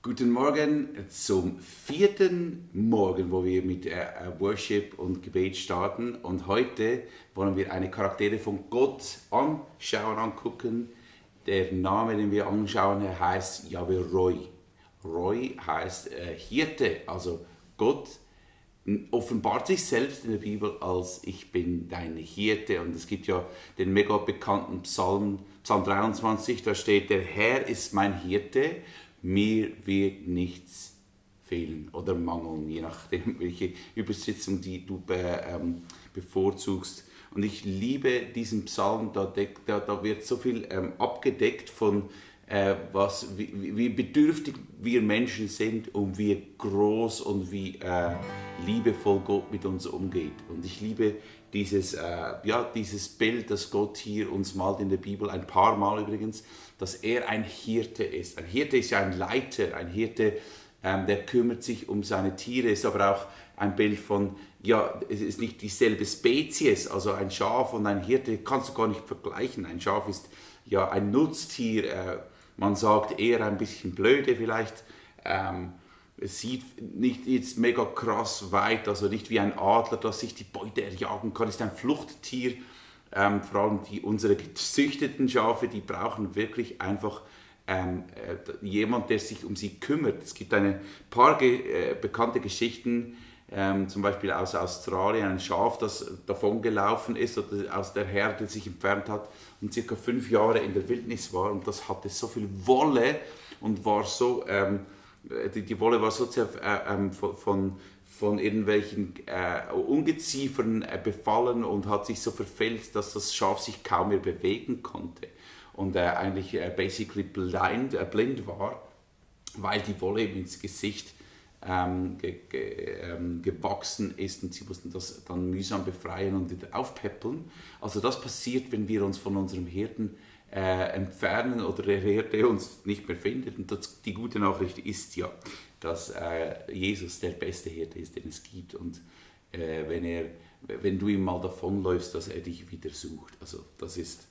Guten Morgen zum vierten Morgen, wo wir mit Worship und Gebet starten. Und heute wollen wir eine Charaktere von Gott angucken. Der Name, den wir anschauen, heißt Yahweh Roy. Roy heißt Hirte, also Gott offenbart sich selbst in der Bibel als ich bin dein Hirte. Und es gibt ja den mega bekannten Psalm 23, da steht, der Herr ist mein Hirte, mir wird nichts fehlen oder mangeln, je nachdem, welche Übersetzung die du bevorzugst. Und ich liebe diesen Psalm, da wird so viel abgedeckt von wie bedürftig wir Menschen sind und wie groß und wie liebevoll Gott mit uns umgeht. Und ich liebe dieses Bild, das Gott hier uns malt in der Bibel, ein paar Mal übrigens, dass er ein Hirte ist. Ein Hirte ist ja ein Leiter, ein Hirte, der kümmert sich um seine Tiere, ist aber auch ein Bild von, ja, es ist nicht dieselbe Spezies, also ein Schaf und ein Hirte kannst du gar nicht vergleichen. Ein Schaf ist ja ein Nutztier, man sagt eher ein bisschen blöde vielleicht, es sieht nicht jetzt mega krass weit, also nicht wie ein Adler, das sich die Beute erjagen kann, ist ein Fluchttier. Vor allem unsere gezüchteten Schafe, die brauchen wirklich einfach jemand, der sich um sie kümmert. Es gibt ein paar bekannte Geschichten, zum Beispiel aus Australien, ein Schaf, das davongelaufen ist oder aus der Herde sich entfernt hat und circa 5 Jahre in der Wildnis war, und das hatte so viel Wolle und war so, die Wolle war so von irgendwelchen Ungeziefern befallen und hat sich so verfälscht, dass das Schaf sich kaum mehr bewegen konnte und eigentlich basically blind war, weil die Wolle ihm ins Gesicht gewachsen ist, und sie mussten das dann mühsam befreien und wieder aufpäppeln. Also das passiert, wenn wir uns von unserem Hirten entfernen oder der Hirte uns nicht mehr findet. Und die gute Nachricht ist ja, dass Jesus der beste Hirte ist, den es gibt. Und wenn du ihm mal davonläufst, dass er dich wieder sucht. Also das ist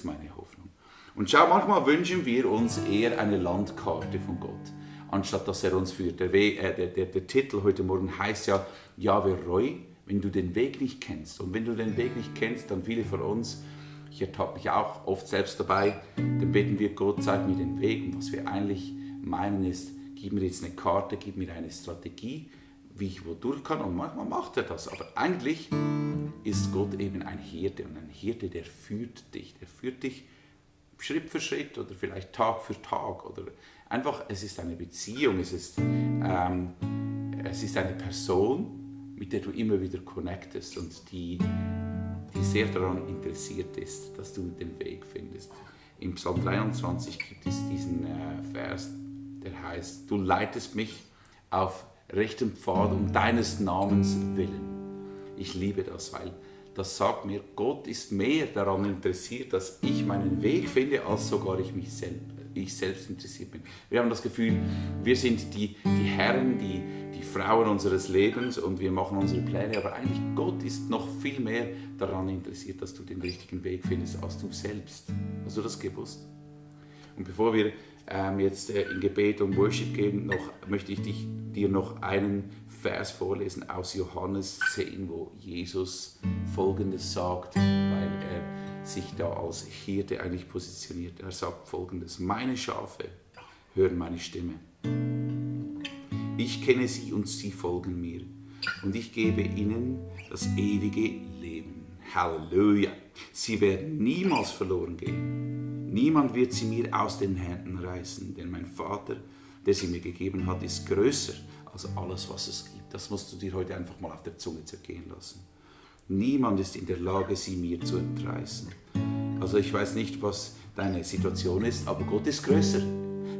meine Hoffnung. Und schau, manchmal wünschen wir uns eher eine Landkarte von Gott, anstatt dass er uns führt. Der Titel heute Morgen heißt ja Yahweh Roy, wenn du den Weg nicht kennst. Und wenn du den Weg nicht kennst, dann viele von uns, ich ertappe mich auch oft selbst dabei, dann beten wir, Gott, zeig mir den Weg. Und was wir eigentlich meinen ist, gib mir jetzt eine Karte, gib mir eine Strategie, wie ich wo durch kann. Und manchmal macht er das. Aber eigentlich ist Gott eben ein Hirte. Und ein Hirte, der führt dich. Der führt dich Schritt für Schritt oder vielleicht Tag für Tag. Oder einfach, es ist eine Beziehung. Es ist eine Person, mit der du immer wieder connectest und die sehr daran interessiert ist, dass du den Weg findest. Im Psalm 23 gibt es diesen Vers, der heißt, du leitest mich auf rechtem Pfad um deines Namens willen. Ich liebe das, weil das sagt mir, Gott ist mehr daran interessiert, dass ich meinen Weg finde, als sogar ich selbst interessiert bin. Wir haben das Gefühl, wir sind die Herren, die Frauen unseres Lebens und wir machen unsere Pläne, aber eigentlich Gott ist noch viel mehr daran interessiert, dass du den richtigen Weg findest, als du selbst. Hast du das gewusst? Und bevor wir jetzt in Gebet und Worship gehen, möchte ich dir noch einen Vers vorlesen aus Johannes 10, wo Jesus Folgendes sagt, weil er sich da als Hirte eigentlich positioniert. Er sagt Folgendes: Meine Schafe hören meine Stimme. Ich kenne sie und sie folgen mir. Und ich gebe ihnen das ewige Leben. Halleluja! Sie werden niemals verloren gehen. Niemand wird sie mir aus den Händen reißen, denn mein Vater, der sie mir gegeben hat, ist größer als alles, was es gibt. Das musst du dir heute einfach mal auf der Zunge zergehen lassen. Niemand ist in der Lage, sie mir zu entreißen. Also ich weiß nicht, was deine Situation ist, aber Gott ist größer.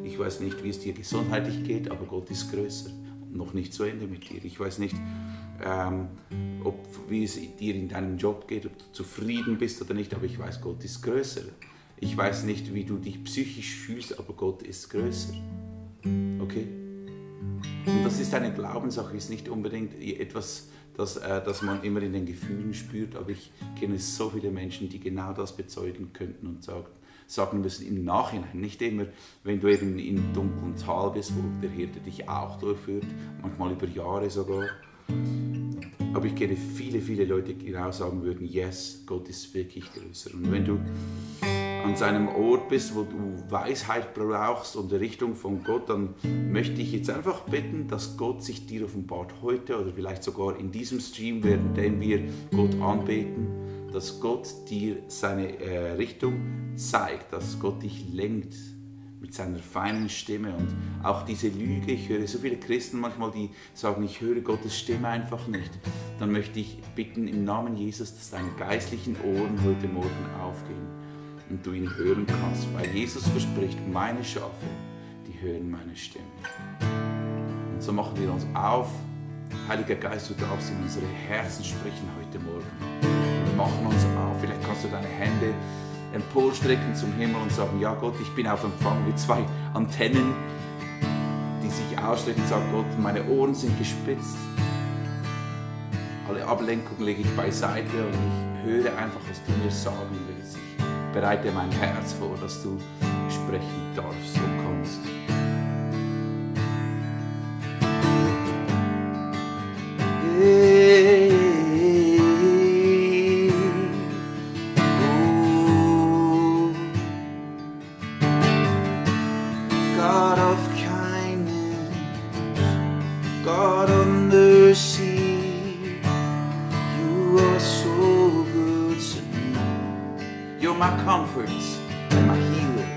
Ich weiß nicht, wie es dir gesundheitlich geht, aber Gott ist größer. Und noch nicht zu Ende mit dir. Ich weiß nicht, wie es dir in deinem Job geht, ob du zufrieden bist oder nicht, aber ich weiß, Gott ist größer. Ich weiß nicht, wie du dich psychisch fühlst, aber Gott ist größer. Okay? Und das ist eine Glaubenssache, ist nicht unbedingt etwas, das man immer in den Gefühlen spürt, aber ich kenne so viele Menschen, die genau das bezeugen könnten und sagen müssen im Nachhinein. Nicht immer, wenn du eben in dunklen Tal bist, wo der Hirte dich auch durchführt, manchmal über Jahre sogar. Aber ich kenne viele Leute, die genau sagen würden, yes, Gott ist wirklich größer. Und wenn du an seinem Ort bist, wo du Weisheit brauchst und die Richtung von Gott, dann möchte ich jetzt einfach bitten, dass Gott sich dir offenbart heute oder vielleicht sogar in diesem Stream, während wir Gott anbeten, dass Gott dir seine Richtung zeigt, dass Gott dich lenkt mit seiner feinen Stimme. Und auch diese Lüge, ich höre so viele Christen manchmal, die sagen, ich höre Gottes Stimme einfach nicht. Dann möchte ich bitten im Namen Jesus, dass deine geistlichen Ohren heute Morgen aufgehen und du ihn hören kannst, weil Jesus verspricht, meine Schafe, die hören meine Stimme. Und so machen wir uns auf. Heiliger Geist, du darfst in unsere Herzen sprechen heute Morgen. Wir machen uns auf. Vielleicht kannst du deine Hände emporstrecken zum Himmel und sagen, ja Gott, ich bin auf Empfang wie 2 Antennen, die sich ausstrecken und sagen, Gott, meine Ohren sind gespitzt. Alle Ablenkung lege ich beiseite und ich höre einfach, was du mir sagen willst. Ich bereite mein Herz vor, dass du sprechen darfst und kannst. God of kindness, God of mercy, you are so good to me. You're my comfort and my healer.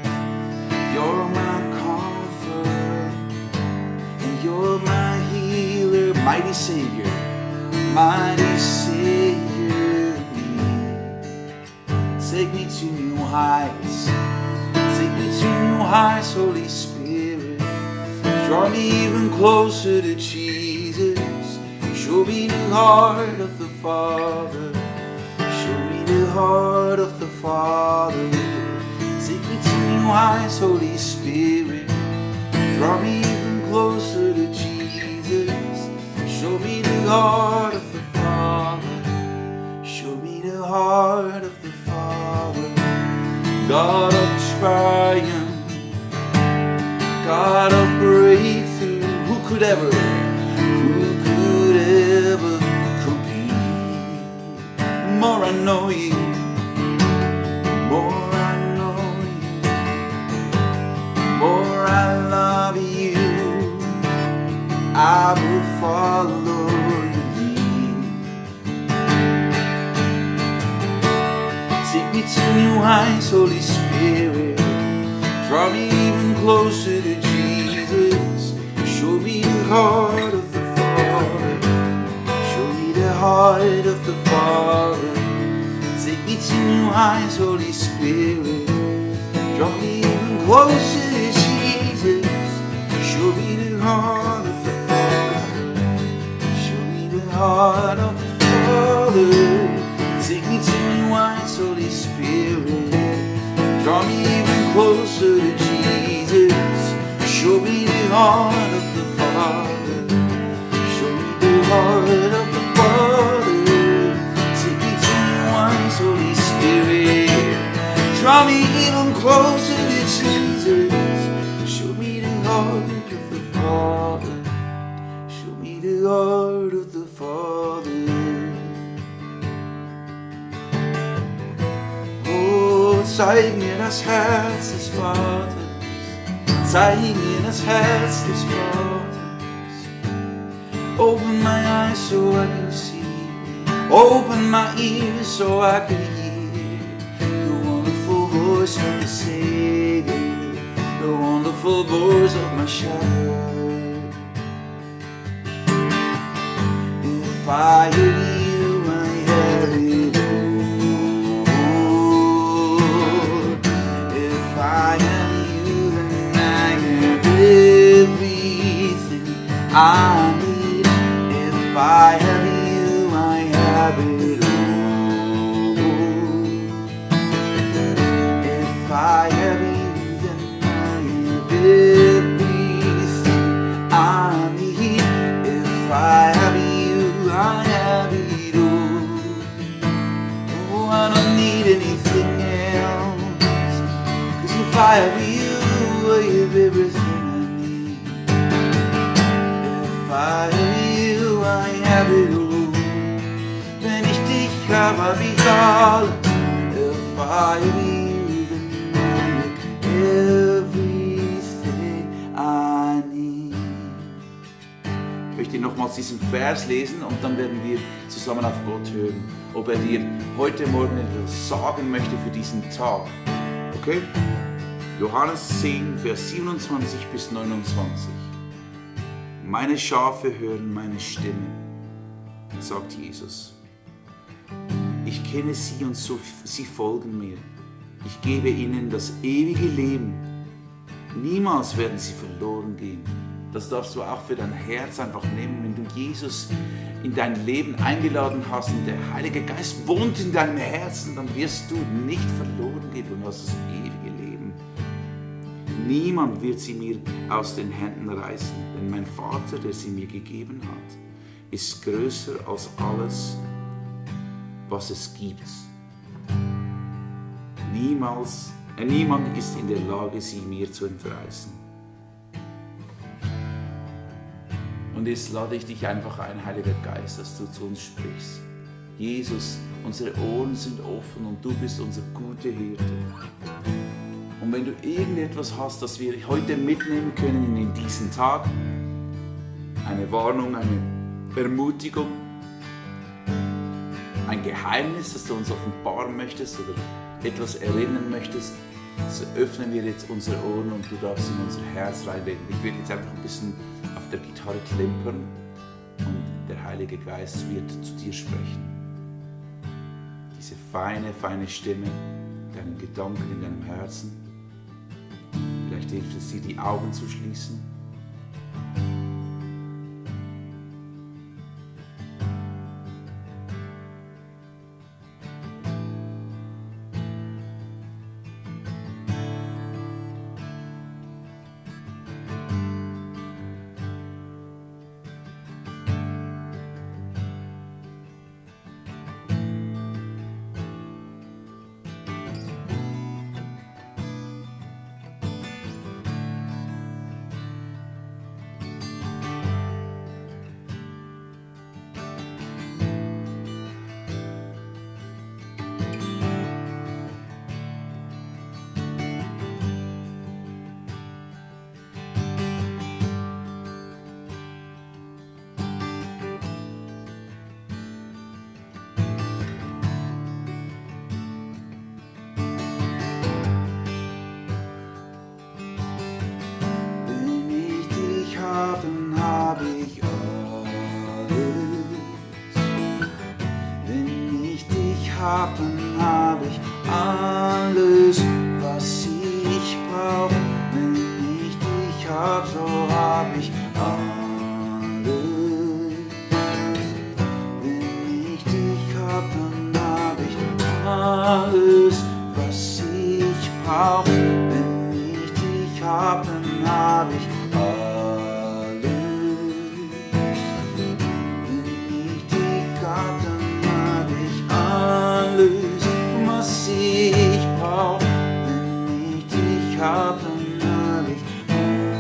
You're my comfort and you're my healer, mighty Savior, mighty Savior. Take me to new heights. Take me to new heights, Holy Spirit. Draw me even closer to Jesus. Show me the heart of the Father. Show me the heart of the Father. Take me to new heights, Holy Spirit. Draw me even closer to Jesus. Show me the heart of the Father. Show me the heart of the Father. God of triumph, God of breakthrough, who could ever compete? The more I know you, the more I know you, the more I love you, I will follow you. Take me to new heights, Holy Spirit. Draw me even closer to Jesus. Show me the heart of the Father. Show me the heart of the Father. Take me to new heights, Holy Spirit. Draw me even closer to Jesus. Show me the heart of the Father. Show me the heart of the Father. Take me to new heights, Holy Spirit. Draw me even closer to Jesus. Show me the heart of the Father. Show me the heart of the Father. Take me to new heights, Holy Spirit. Draw me even closer to Jesus. Show me the heart of the Father. Show me the heart of the Father. Zeig mir das Herz des Vaters, zeig mir das Herz des Vaters. Open my eyes so I can see, open my ears so I can hear the wonderful voice of the Savior, the wonderful voice of my shepherd. If I hear you, I have it all. I have you, then I have everything I need. If I have you, I have it all. If I have you, then I have everything I need. If I have you, I have it all. Oh, I don't need anything else. werde gelobt. Wenn ich dich habe, hab ich alles. If I believe in everything I need. Ich möchte nochmals diesen Vers lesen und dann werden wir zusammen auf Gott hören, ob er dir heute Morgen etwas sagen möchte für diesen Tag. Okay? Johannes 10, Vers 27 bis 29. Meine Schafe hören meine Stimme, sagt Jesus. Ich kenne sie und sie folgen mir. Ich gebe ihnen das ewige Leben. Niemals werden sie verloren gehen. Das darfst du auch für dein Herz einfach nehmen, wenn du Jesus in dein Leben eingeladen hast und der Heilige Geist wohnt in deinem Herzen, dann wirst du nicht verloren gehen und hast das ewige Leben. Niemand wird sie mir aus den Händen reißen, denn mein Vater, der sie mir gegeben hat, ist größer als alles, was es gibt. Niemand ist in der Lage, sie mir zu entreißen. Und jetzt lade ich dich einfach ein, Heiliger Geist, dass du zu uns sprichst. Jesus, unsere Ohren sind offen und du bist unser guter Hirte. Und wenn du irgendetwas hast, das wir heute mitnehmen können in diesen Tag, eine Warnung, eine Ermutigung, ein Geheimnis, das du uns offenbaren möchtest oder etwas erinnern möchtest, so öffnen wir jetzt unsere Ohren und du darfst in unser Herz reinreden. Ich werde jetzt einfach ein bisschen auf der Gitarre klimpern und der Heilige Geist wird zu dir sprechen. Diese feine, feine Stimme, deinen Gedanken in deinem Herzen. Vielleicht hilft es dir, die Augen zu schließen. Dann hab ich alles. Wenn ich dich hab, dann hab ich alles, was ich brauch. Wenn ich dich hab, so hab ich alles. Wenn ich dich hab, dann hab ich alles, was ich brauch. Wenn ich dich hab, dann hab ich alles. Was ich brauch, wenn ich dich hab, dann hab ich alles.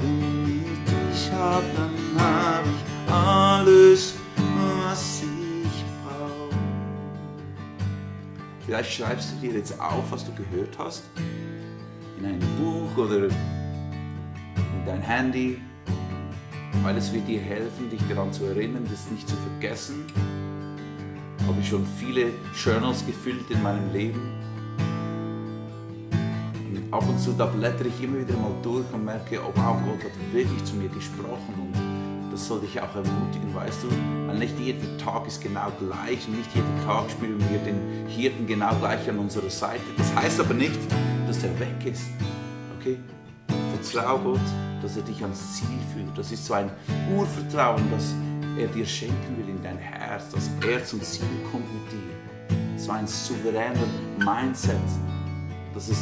Wenn ich dich hab, dann hab ich alles, was ich brauch. Vielleicht schreibst du dir jetzt auf, was du gehört hast, in ein Buch oder in dein Handy, weil es wird dir helfen, dich daran zu erinnern, das nicht zu vergessen. Habe ich schon viele Journals gefüllt in meinem Leben. Und ab und zu da blättere ich immer wieder mal durch und merke, oh wow, Gott hat wirklich zu mir gesprochen. Und das soll dich auch ermutigen, weißt du, weil nicht jeder Tag ist genau gleich und nicht jeden Tag spüren wir den Hirten genau gleich an unserer Seite. Das heißt aber nicht, dass er weg ist. Okay? Vertrau Gott, dass er dich ans Ziel führt. Das ist so ein Urvertrauen, das er dir schenken will in dein Herz, dass er zum Ziel kommt mit dir. So ein souveräner Mindset, dass es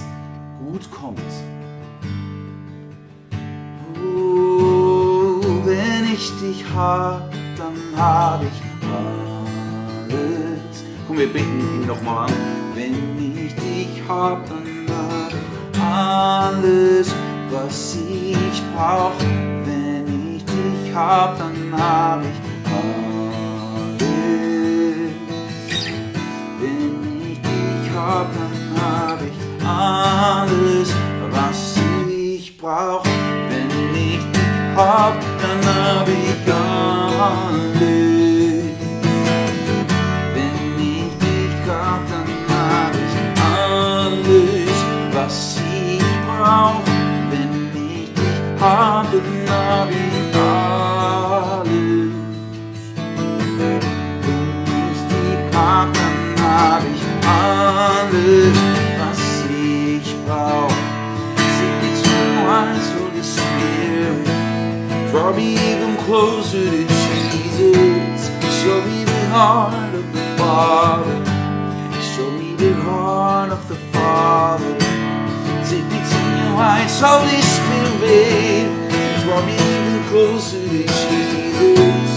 gut kommt. Oh, wenn ich dich hab, dann hab ich alles. Komm, wir beten ihn nochmal an. Wenn ich dich hab, dann hab ich alles, was ich brauch. Wenn ich dich hab, dann hab ich alles. Wenn ich dich hab, dann hab ich alles, was ich brauch. Wenn ich dich hab, dann hab ich alles. Wenn ich dich hab, dann hab ich alles, was ich brauch. Wenn ich dich hab, dann hab ich alles. Wenn ich dich hab, dann hab ich alles, was ich brauch. Sing it twice, Holy Spirit. Draw me even closer to Jesus. Show me the heart of the Father. Show me the heart of the Father. Take me to new heights, Holy Spirit. Draw me even closer to Jesus.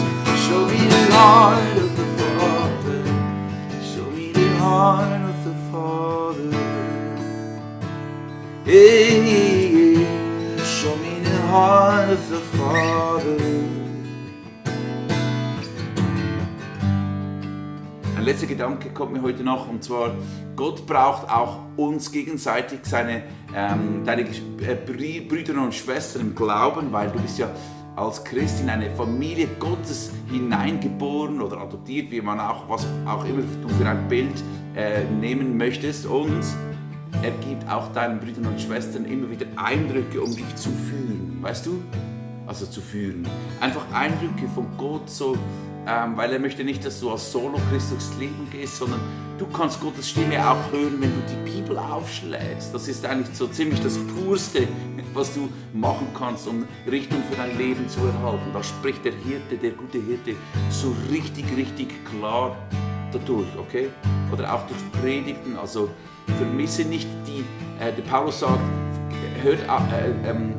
Show me the heart of the Father. Show me the heart of the Father. Hey, show me the heart of the Father. Ein letzter Gedanke kommt mir heute noch, und zwar, Gott braucht auch uns gegenseitig, deine Brüder und Schwestern im Glauben, weil du bist ja als Christ in eine Familie Gottes hineingeboren oder adoptiert, wie man auch, was auch immer du für ein Bild nehmen möchtest, und er gibt auch deinen Brüdern und Schwestern immer wieder Eindrücke, um dich zu führen, weißt du? Also zu führen. Einfach Eindrücke von Gott, so, weil er möchte nicht, dass du als Solo-Christ durchs Leben gehst, sondern du kannst Gottes Stimme auch hören, wenn du die Bibel aufschlägst. Das ist eigentlich so ziemlich das Purste, was du machen kannst, um Richtung für dein Leben zu erhalten. Da spricht der Hirte, der gute Hirte, so richtig klar dadurch, okay? Oder auch durch Predigten, also vermisse nicht der Paulus sagt,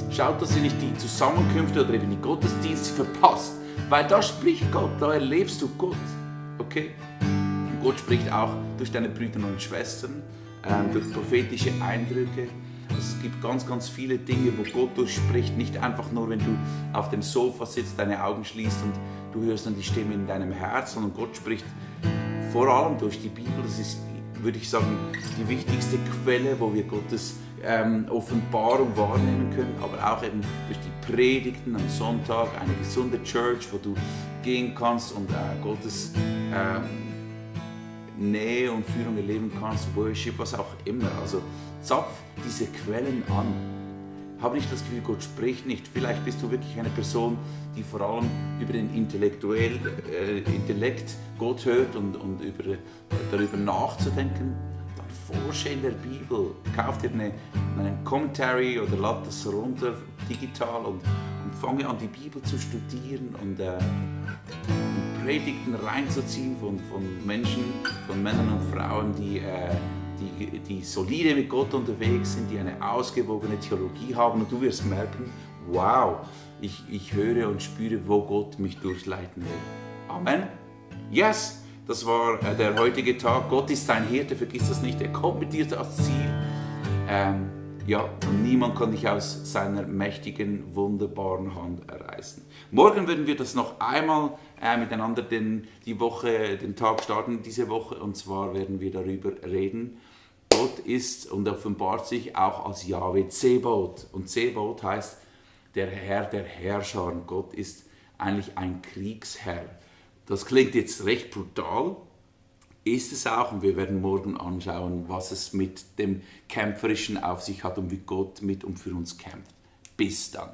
schaut, dass ihr nicht die Zusammenkünfte oder eben die Gottesdienste verpasst, weil da spricht Gott, da erlebst du Gott, okay? Und Gott spricht auch durch deine Brüder und Schwestern, durch prophetische Eindrücke. Also es gibt ganz viele Dinge, wo Gott durchspricht, nicht einfach nur, wenn du auf dem Sofa sitzt, deine Augen schließt und du hörst dann die Stimme in deinem Herz, sondern Gott spricht vor allem durch die Bibel. Das ist, würde ich sagen, die wichtigste Quelle, wo wir Gottes Offenbarung wahrnehmen können, aber auch eben durch die Predigten am Sonntag, eine gesunde Church, wo du gehen kannst und Gottes Nähe und Führung erleben kannst, Worship, was auch immer. Also zapf diese Quellen an. Habe nicht das Gefühl, Gott spricht nicht. Vielleicht bist du wirklich eine Person, die vor allem über den Intellekt Gott hört und darüber nachzudenken. Dann forsche in der Bibel. Kauf dir einen Commentary oder lad das runter digital und fange an, die Bibel zu studieren und Predigten reinzuziehen von Menschen, von Männern und Frauen, die solide mit Gott unterwegs sind, die eine ausgewogene Theologie haben, und du wirst merken, wow, ich höre und spüre, wo Gott mich durchleiten will. Amen. Yes, das war der heutige Tag. Gott ist dein Hirte, vergiss das nicht, er kommt mit dir ans Ziel. Ja, und niemand kann dich aus seiner mächtigen, wunderbaren Hand reißen. Morgen werden wir das noch einmal miteinander den Tag starten, diese Woche, und zwar werden wir darüber reden. Gott ist und offenbart sich auch als Jahwe Zebaoth. Und Zebaoth heißt der Herr der Herrscher. Gott ist eigentlich ein Kriegsherr. Das klingt jetzt recht brutal, ist es auch, und wir werden morgen anschauen, was es mit dem Kämpferischen auf sich hat und wie Gott mit und für uns kämpft. Bis dann.